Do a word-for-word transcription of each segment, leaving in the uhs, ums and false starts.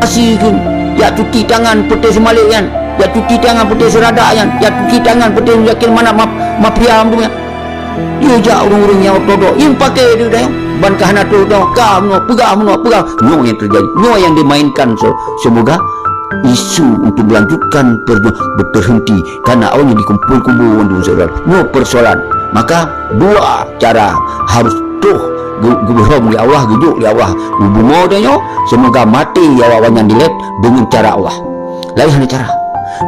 Si kheun, jak cuci tangan peuté seumalek nyan, jak cuci tangan peuté seuradak nyan, jak cuci tangan peuté yakin manat ma-, mafia tu nyan. Yue jak ureuëng-ureuëng nyang ortodok, yue pakè deuh dayong. Ban ka hana troh dong, ka meunoe, peugah meunoe, peugah. Nyoe nyang teujadi. Nyoe nyang dimainkan se-, seumoga isu untuk melanjutkan perjuangan berhenti karena awaknyan dikumpul-kumpul untuk persoalan. Nyoe persoalan. Maka dua cara harus troh geu-, geuhom lé Allah, geujok lé Allah u bumoe tanyoe, seumoga maté awak-awak nyan dilèp deungon cara Allah. Laén hana cara.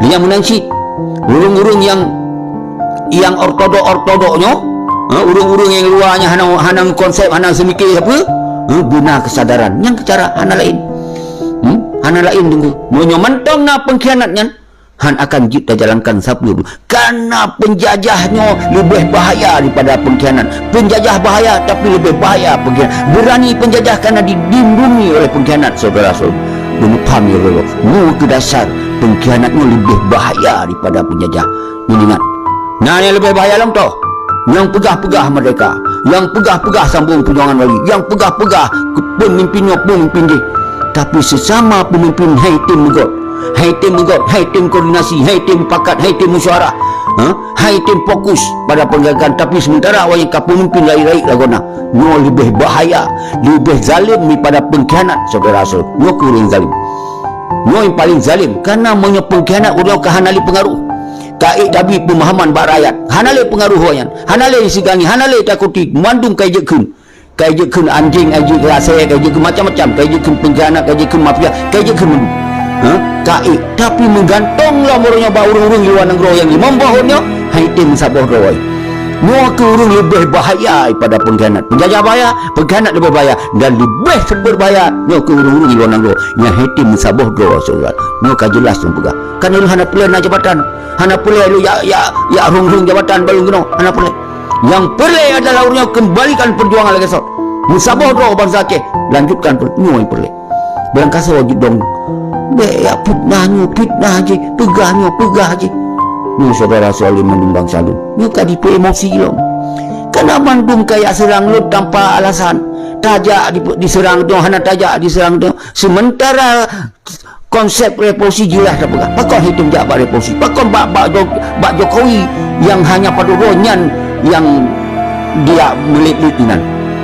Lé nyang meunan cit, ureuëng-ureuëng nyang, nyang ortodok-ortodok nyoe, ha, ureuëng-ureuëng nyang luwa nyan hana, hana konsep, hana seumike sapeue, ha, beuna keusadaran. Nyang keu cara hana laén. Hmm? Hana laén deungon. Meunyoe mantong na pengkhianat nyan, han akan jeuet tajalankan sapeue pun. Karena penjajah nyoe leubeh bahaya daripada pengkhianat. Penjajah bahaya, tapi leubeh bahaya pengkhianat. Berani penjajah karena dilindungi oleh pengkhianat, saudara-saudara. Beuneupham ya Allah. Nyoe keu dasar pengkhianat nyoe leubeh bahaya daripada penjajah. Nyoe ingat. Nah, nyang leubeh bahaya lom toh. Nyang peugah-peugah merdeka, nyang peugah-peugah sambung perjuangan bagi, nyang peugah-peugah pemimpin nyoe pemimpin jih. Tapi sesama pemimpin hai tem meugot. Hai tem meugot, hai tem koordinasi, hai tem mupakat, hai tem musyawarah. Ha? Hai tem fokus pada penegakan, tapi sementara awak nyang ka pemimpin rayeuk-rayeuk lagoe na. Nyoe leubeh bahaya, leubeh zalim daripada pengkhianat, saudara-saudara. Nyoe keu ureuëng zalim. Nyoe nyang paling zalim, karena meunyoe pengkhianat ureuëng ka hana lé pengaruh. Ka ék tabi pemahaman bak rakyat. Hana lé pengaruh awak nyan. Hana lé sigani, hana lé takuti, mandum ka jeuet kheun. Ka jeuet kheun anjing, ka jeuet kheun asèe, ka jeuet kheun macam-macam, ka jeuet kheun pengkhianat, ka jeuet kheun mafia, ka jeuet kheun mandum. Ha? Ka ék. Tapi meugantong lom ureuëng nyoe bak ureuëng-ureuëng luwa nanggroe nyang limong boh nyoe, hai tem meusaboh droe. Nyoe keu ureuëng leubeh bahaya daripada pengkhianat. Penjajah bahaya, pengkhianat leubeh bahaya. Dan leubeh super bahaya, nyoe keu ureuëng-ureuëng luwa nanggroe nyang hai tem meusaboh droe, saudara. Nyoe ka jeulaih lôn peugah. Kan lôn hana peureulèe na jabatan. Hana peureulèe lôn jak, jak, jak rhung-rhung jabatan bak lôn keunoe. Hana peureulèe. Nyang peureulèe adalah ureuëng nyoe kembalikan perjuangan lagèe sot. Meusaboh droe bansa Aceh, lanjutkan per-, nyoe nyang peureulèe. Barangkasoe jidong. Bèk jak fitnah nyoe, fitnah jih, peugah nyoe, peugah jih. Nyoe saudara-saudara mandum bansa lôn. Nyoe ka jipeu emosi lom. Karena mandum ka jak seurang lôn tanpa alasan. Tajak di-, diseurang droe, hana tajak diseurang droe. Sementara konsep revolusi jeulaih tapeugah. Pakon hai tem jak bak revolusi? Pakon bak, bak Jo-, bak Jokowi nyang hana padub droe nyan nyang dijak meulet-let inan?